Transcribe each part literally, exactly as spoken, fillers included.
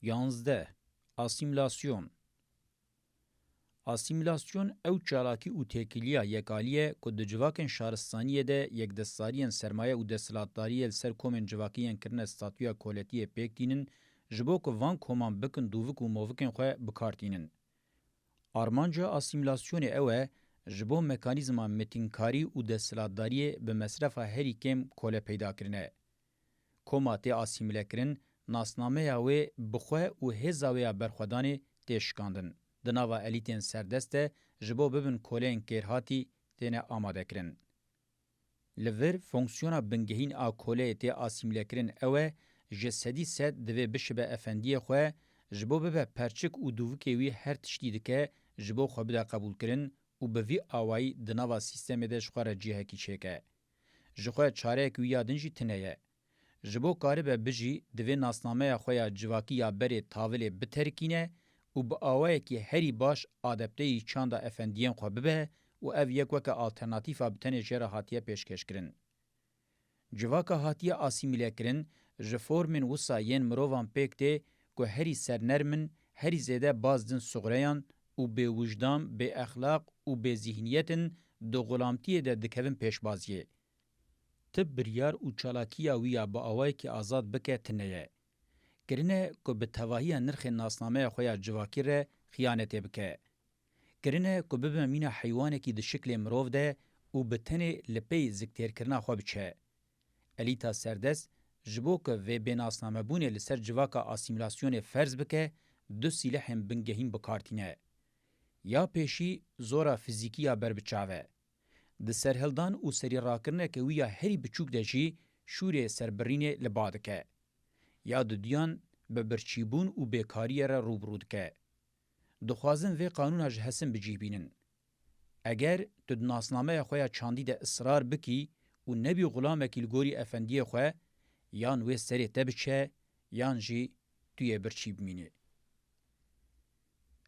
Yanzdeh. Asîmîlasyon. Asîmîlasyon ew çalakî û têkiliya yekalî ye ku di civakên şaristaniyê de yekdestsariyên sermaye û desthilatdariyê li ser komên civakî yên kirine statûya koletiyê pêk tînin, ji bo ku van koman bikin dûvik û movikên xwe bi kar tînin. Armanca asîmîlasyonê ew e, ji bo mekanîzma mitînkarî û desthilatdariyê bi mesrefa herî kêm kole peyda kirine. Koma tê asîmîlekirin, nasnameya wê bi xwe û hêza wê ya berxwedanê tê şikandin. Di nava elîtên serdest de ji bo bibin koleyên kêrhatî têne amadekirin. Li vir fonksiyona bingehîn a koleyê tê asîmîlekirin ew e, ji sedî sed divê bişibe efendiyê xwe, ji bo bibe perçik û dûvikê wî her tiştî dike, ji bo xwe bide qebûlkirin û bi vî awayî di nava sîstemê de ji xwe re cihekî çêke. Ji xwe çareyek wî ya din jî tune ye. Ji bo karibe bijî, divê nasnameya xwe ya civakî ya berê tavilê biterikîne û bi awayekî herî baş adepteyî çanda efendiyên xwe bibe û ev yek weke alternatîfa bi tenê jê re hatiye pêşkêşkirin. Civaka hatiye asîmîlekirin, ji formên wisa yên mirovan pêk tê ku herî sernerm in, herî zêde baz din suxreyan û bêwijdan, bêexlaq û bêzîhniyet in, di xulamtiyê de dikevin pêşbaziyê. Ti biryar û çalakiya wî ya bi awayekî azad bike tune ye. Kirine ku bi tevahiya nirxên nasnameya xwe ya civakî re xiyanetê bike. Kirine ku bibe mîna heywanekî di şiklê mirov de û bi tenê li pey ziktêrkirina xwe biçe. Elîta serdest ji bo ku vê bênasnamebûnê li ser civaka asîmîlasyonê ferz bike, du sîlehên bingehîn bi kar tîne. Ya pêşî zora fizîkî ya berbiçav e. Di serhildan û serîrakirineke wî ya herî biçûk de jî şûrê serbirînê li ba dike. Ya duduyan bi birçîbûn û bêkariyê re rû bi rû dike. Dixwazin vê qanûna ji hesin bi cih bînin. Eger tu di nasnameya xwe ya çandî de israr bikî û nebî xulamekî li gorî efendiyê xwe, yan wê serê te biçe, yan jî tu yê birçî bimînî.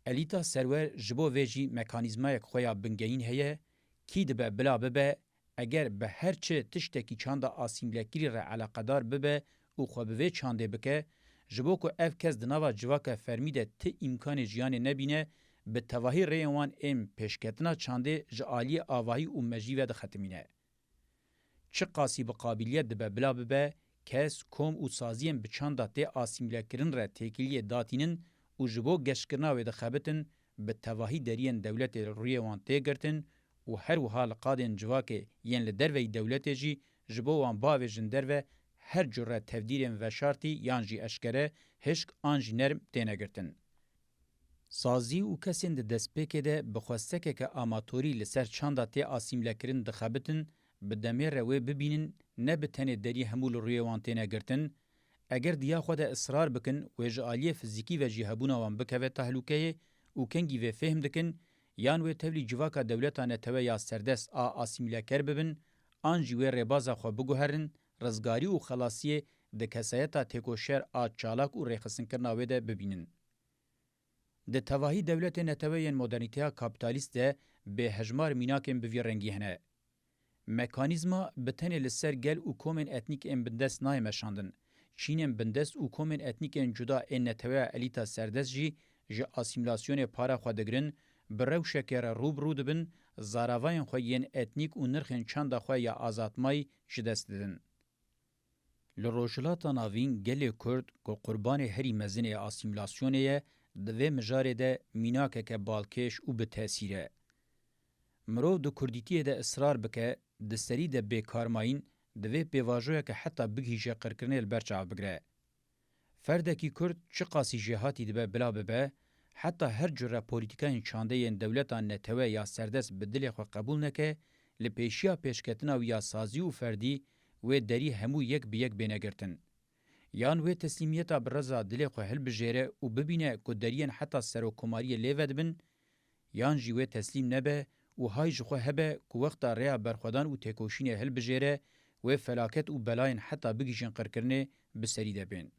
Elîta Serwer ji bo vê jî mekanîzmayek xwe ya bingehîn heye, kî dibe bila bibe, eger bi her çi tiştekî çanda asîmîlekirî re eleqedar bibe û xwe bi vê çandê bike, ji bo ku ev kes di nava civaka fermî de ti îmkanê jiyanê nebîne, bi tevahî rêyên wan ên pêşketina çandê ji aliyê avahî û mejî ve dixetimîne. Çiqasî bi qabiliyet dibe bila bibe, kes, kom û saziyên bi çanda tê asîmîlekirin re têkiliyê datînin û ji bo geştkirina wê dixebitin, bi tevahî deriyên dewletê li rûyê wan tê girtin û her wiha li qadên civakê yên li derveyî dewletê jî ji bo wan bavêjin derve her cure tevdîrên veşartî yan jî eşkere, hişk an jî nerm têne girtin. Sazî û kesên di destpêkê de bi xwestekeke amatorî li ser çanda tê asîmîlekirin dixebitin, bi demê re wê bibînin, ne bi tenê derî hemû li rûyê wan têne girtin. Eger di ya xwe de israr bikin, wê ji aliyê fizîkî ve jî hebûna wan bikeve tehlûkeyê û kengî vê fêhm dikin, yan wê tevlî civaka dewleta netewe ya serdest a asîmîleker bibin, an jî wê rêbaza xwe biguherin, rizgarî û xelasiyê di kesayeta têkoşer a çalak û rêxistinkirina wê de bibînin. Di tevahî dewletên netewe yên modernîteya kapîtalîst de bêhejmar mînakên bi vî rengî hene. Mekanîzma bi tenê li ser gel û komên etnîk ên bindest nayê meşandin. Çînên bindest û komên etnîk ên cuda ên neteweya elîta serdest jî ji asîmîlasyonê para xwe digirin, bi rewşekê re rû bi rû dibin, zaravayên xwe yên etnîk û nirxên çanda xwe ya azadmayî ji dest didin. Li Rojhilata Navîn gelê Kurd ku qurbanê herî mezin ê asîmîlasyonê ye, di vê mijarê de mînakeke balkêş û bi tesîr e. Mirov di kurdîtiyê de israr bike, di serî de bêkarmayîn, divê pêvajoyeke heta bigihîje qirkirinê li ber çav bigire. Ferdekî Kurd çiqasî jêhatî dibe bila bibe, heta her cure polîtîkayên çandê yên dewleta netewe ya serdest bi dilê xwe qebûl neke, li pêşiya pêşketina wî ya sazî û ferdî wê derî hemû yek bi yek bêne girtin. Yan wê teslîmiyeta bi reza dilê xwe hilbijêre û bibîne ku deriyên heta serokkomariyê lê vedibin, yan jî wê teslîm nebe û hay ji xwe hebe ku wexta rêya berxwedan û têkoşînê hilbijêre, wê felaket û belayên heta bigihîjin qirkirinê bi serî de bên.